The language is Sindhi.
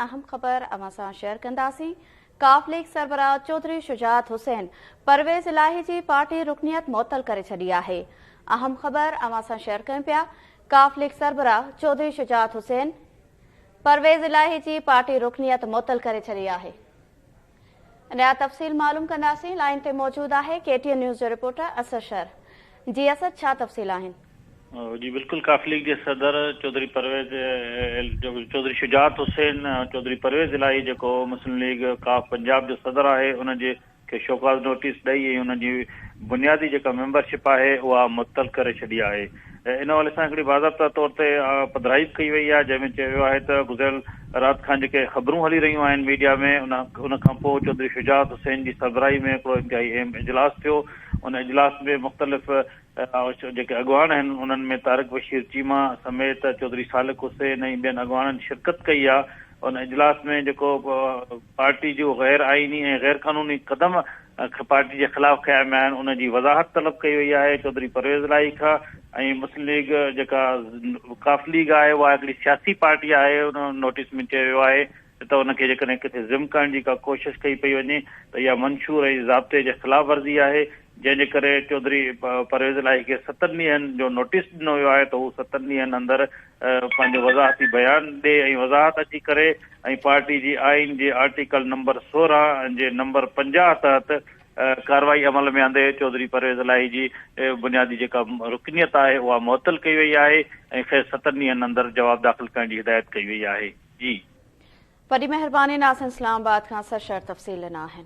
اهم خبر اوهان سان شيئر ڪنداسين. قاف ليگ سربراهه چوڌري شجاعت حسين پرويز الاهي جي پارٽي رڪنيت معطل ڪري ڇڏي آهي. اهم خبر اوهان سان شيئر ڪيون پيا. قاف ليگ سربراهه چوڌري شجاعت حسين پرويز الاهي جي پارٽي رڪنيت معطل ڪري ڇڏي آهي. ان جا تفصيل معلوم ڪنداسين لائين تي موجود آهي ڪي ٽي اين نيوز جو رپورٽر اسد شر جي اسد ڇا تفصيل آهن. جي بلڪل قاف ليگ جي صدر چوڌري پرويز چوڌري شجاعت حسين چوڌري پرويز الاهي جيڪو مسلم ليگ قاف پنجاب جو صدر آهي ان جي کي شوڪاز نوٽيس ڏئي ۽ ان جي بنيادي جيڪا ميمبرشپ آهي اها معطل ڪري ڇڏي آهي. ان حوالي سان هڪڙي باضابطا طور تي پڌرائي به ڪئي وئي آهي جنهن ۾ چيو ويو آهي ته گذريل رات کان جيڪي خبرون هلي رهيون آهن ميڊيا ۾ ان ان کان پوء چوڌري شجاعت حسين جي سربراهي ۾ هڪڙو انتهائي اهم اجلاس ٿيو ان اجلاس ۾ مختلف جيڪي اڳواڻ آهن انهن ۾ طارق بشير چيما سميت چوڌري سالڪ حسين ۽ ٻين اڳواڻن شرڪت ڪئي آهي ان اجلاس ۾ جيڪو پارٽي جو غير آئيني ۽ غير قانوني قدم پارٽي جي خلاف کنيا ويا آهن ان جي وضاحت طلب ڪئي وئي آهي چوڌري پرويز الاهي کان ۽ مسلم ليگ جيڪا قاف ليگ آهي اها هڪڙي سياسي پارٽي آهي ان نوٽيس ۾ چيو ويو آهي ته ان کي جيڪڏهن ڪٿي ضم ڪرڻ جي ڪا ڪوشش ڪئي پئي وڃي ته اها منشور ۽ ضابطي جي خلاف ورزي آهي جنهن جي ڪري چوڌري پرويز الاهي کي ستن ڏينهن جو نوٽيس ڏنو ويو آهي ته هو ستن ڏينهن اندر پنهنجو وضاحتي بيان ڏي ۽ وضاحت اچي ڪري ۽ پارٽي جي آئين جي آرٽيڪل نمبر 16 جي نمبر 50 تحت ڪارروائي عمل ۾ آندي چوڌري پرويز الاهي جي بنيادي جيڪا رڪنيت آهي اها معطل ڪئي وئي آهي ۽ کيس ستن ڏينهن اندر جواب داخل ڪرڻ جي هدايت ڪئي وئي آهي. جي. وڏي مهرباني ناظرين اسلام آباد کان سرشار تفصيل ڏنا آهن.